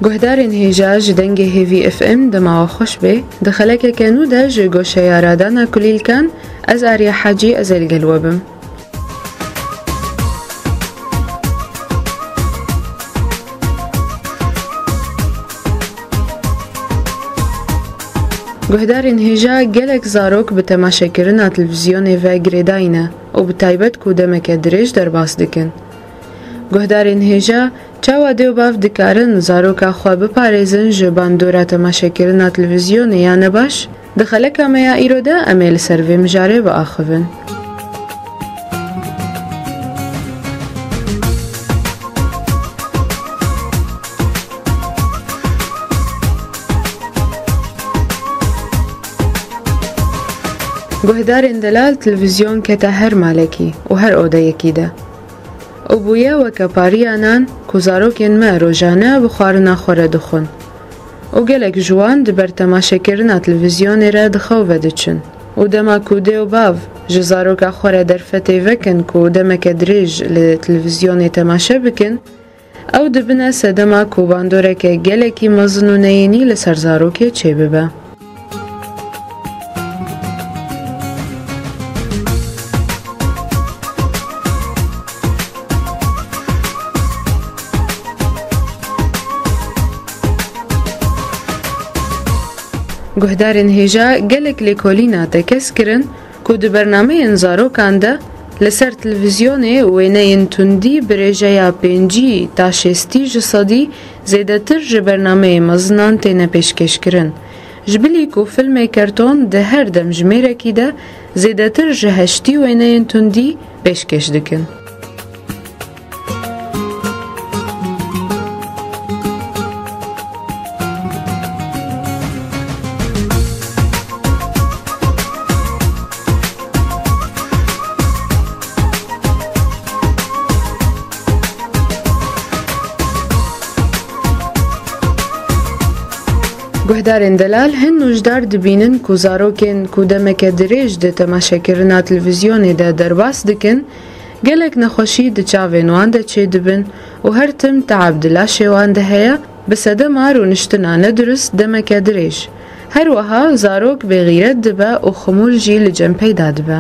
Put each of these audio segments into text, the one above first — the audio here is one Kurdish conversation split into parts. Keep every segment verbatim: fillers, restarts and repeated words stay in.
Guhdarên hêja ji Dengê Hêvî F M dema we xweş bê. Di xelekeke nû de ji goşeya radana kulîlkan, ez Arya Hacî ez ê li gel we bim. Guhdarên hêja, gelek zarok bi temaşekirina televîzyonê ve girêdayî ne û bi taybet ku demeke dirêj derbas dikin. Guhdarên hêja, çawa dê û bav dikarin zaroka xwe biparêzin ji bandora temaşekirina televîzyonê ya nebaş? Di xeleka me ya îro de em ê li ser vê mijarê biaxivin. Guhdarên delal, televîzyon kete her malekî û her odeyekî de û bûye weke pariya nan ku zarokên me rojane bi xwarina xwe re dixwin û gelek ji wan di ber temaşekirina televîzyonê re di xew ve diçin û dema ku dê û bav ji zaroka xwe re derfetê vekin ku demeke dirêj li televîzyonê temaşe bikin, ew dibine sedema ku bandoreke gelekî mezin û neyênî li ser zarokê çêbibe. Guhdarên hêja, gelek lêkolîna tekez kirin ku di bernameyên zarokan de li ser televîzyonê wêneyên tundî bi rêjeya pêncî ta şêstî ji sedî zêdetir ji bernameyê mezinan têne pêşkêşkirin. Ji bilî ku filmê kerton di her demjimêrekî de zêdetir ji heştî wêneyên tundî pêşkêş dikin. Guhdarên delal, hin nûjdar dibînin ku zarokên ku demeke dirêj di temaşekirina televîzyonê de derbas dikin, gelek nexweşî di çavên wan de çêdibin û her tim teab di laşê wan de heye, bi sedema rûniştina nedurist demeke dirêj. Her wiha zarok bêxîret dibe û xumûl jî li cem peyda dibe.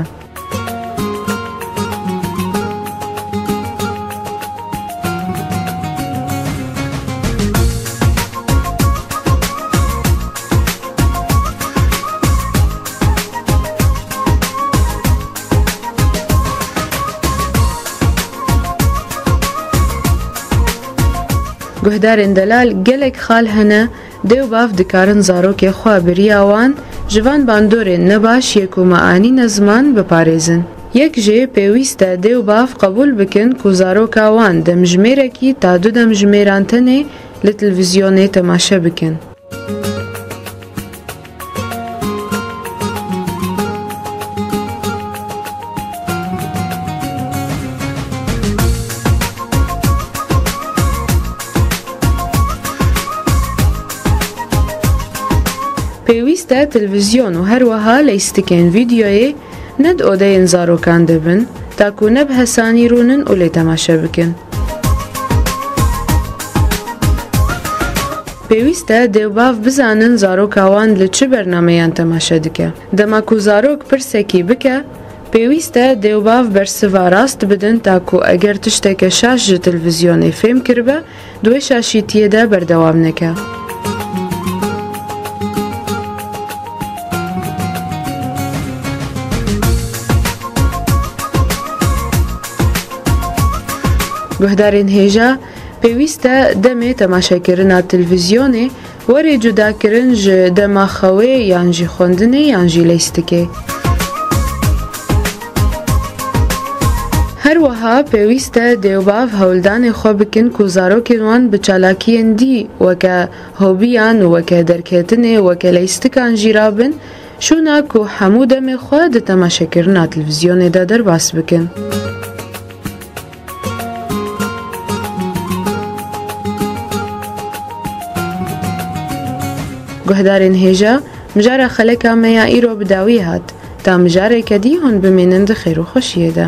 Guhdarên delal, gelek xal hene, dê û bav dikarin zarokê xwe bi riya wan ji van bandorên nebaş yê ku me anîne ziman biparêzin. Yek jê pêwîst e dê û bav qebûl bikin ku zaroka wan demjimêrekî ta du demjimêran tenê li televîzyonê temaşe bikin. Pêwîst e televîzyon û her wiha leyîstikên vîdyoyê ne di odeyên zarokan de bin, ta ku ne bi hesanî rûnin û lê temaşe bikin. Pêwîst e dê û bav bizanin zaroka wan li çi bernameyan temaşe dike. Dema ku zarok pirsekî bike, pêwîst e dê û bav bersiva rast bidin, ta ku eger tişteke şaş ji televîzyonê fêm kiribe, di wê şaşîtiyê de berdewam neke. Guhdarên hêja, pêwîst e demê temaşekirina televîzyonê were cudakirin ji dema xewê yan jî xwendinê yan jî leyîstikê. Her wiha pêwîst e dê û bav hewldanê xwe bikin ku zarokên wan bi çalakiyên dî weke hobiyan û weke derketinê, weke leyîstikan jî rabin, şûna ku hemû demê xwe di temaşekirina televîzyonê de derbas bikin. Guhdarên hêja, mijara xeleka me ya îro bi dawî hat. Ta mijareke dî hûn bimînin di xêr û xweşiyê de.